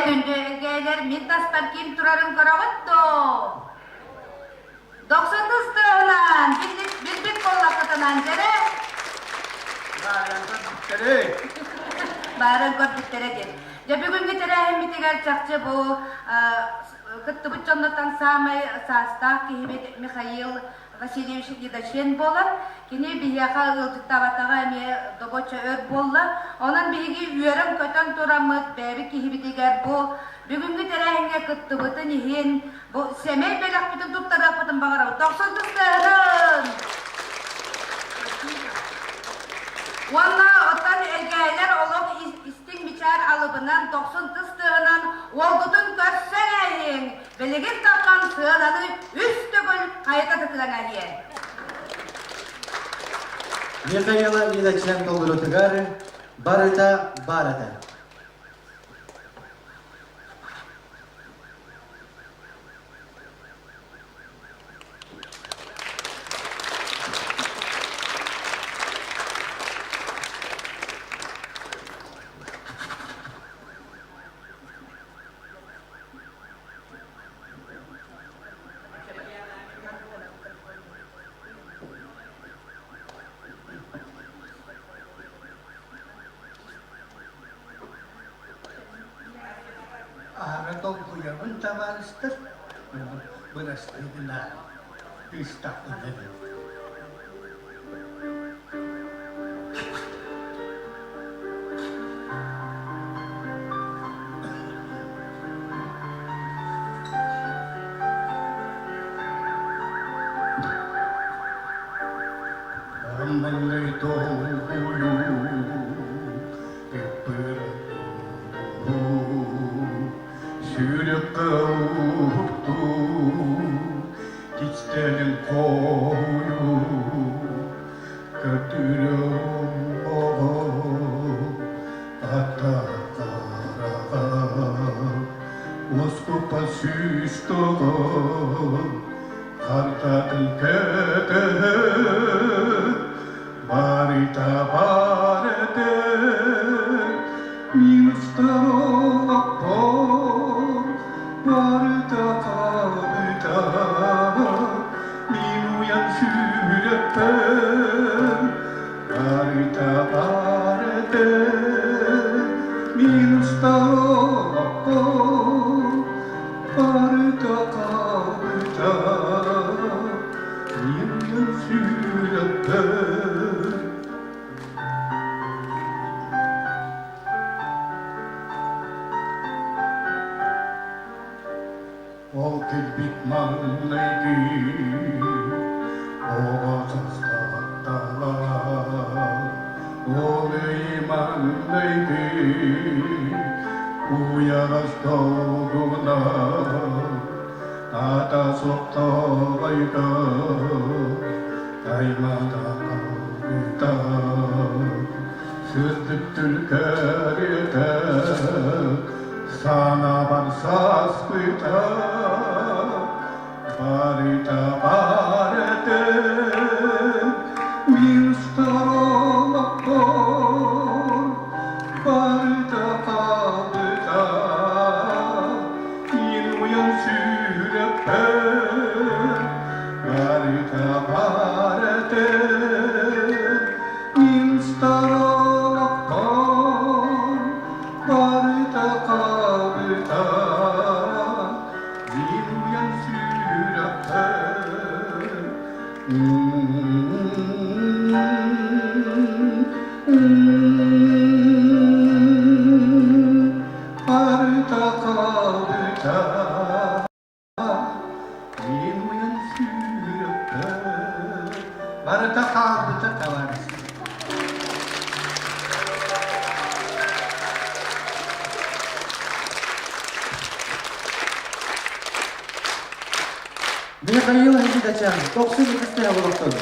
күндү эргээлэр мин таспар ким турарын көрөҕүт дуо? Дохсун тыстыаһынан, билбит буоллаххытынан дьэрэ. Бааран көрбүттэрэ. Бааран көрбүттэрэ диэн. Дьэ бүгүҥҥү тэрээһиммитигэр чахчы бу кыттыбыт дьоннортон саамай саастаах киһибит Михаил Васильевич Едочин буолар. Кини биһиэхэ ыалдьыттаабатаҕа эмиэ добоччо өр буолла. Онон биһиги үөрэн-көтөн тураммыт бэйэбит киһибитигэр бу бүгүҥҥү тэрээһиҥҥэ кыттыбытын иһин бу сэмэй бэлэхпитин туттарыахпытын баҕарабыт. Тохсун тыстыаһын! Уонна оттон эргээйлэр олох истиҥ мичээр алыбынан, дохсун тыс тыаһынан уолгутун көрсөн эһиҥ! Билигин таххан сыананы үс төгүл хайыта тытыан эһиэ. Михаила Ильичен толорутугар барыта бар этэ. Аһара долгуйабын табаарыстар, бырастыы гынаары тыыстахпына Маҥнай долгуйуу Сүрэххэ уһуктуу Кистэлэҥ хоһуйуу Көтүрүм оҕо Атаҕараҕа Уоскупа сүүс тоҕо Хартатын көтөһө Барыта бар этэ Минустар олохпор Барыта хаалбыта Мин уйан сүрэхпэр Барыта бар этэ Минустар олохпор Барыта хаалбыта Мин уйан сүрэхпэр Ол кэлбит маҥнайгы оҕо састаатталар, ол ый маҥнайгы уйаҕас долгуна, аата суохтоҕойго таймата қалбыта, сырдык түлкэритэ Санаабар саспыта, барыта бар этэ, мин сторонокпор барыта хаалбыта, мин уйан сүрэхпэр барыта бар этэ, мин сторонокпор Барыта хаалбыта, мин уйан сүрэхпэр. Барыта хаалбыта, Мин уйан сүрэхпэр. Барыта хаалбыта, товарищ. Михаил Никитачан, тохсун иккис олохтон.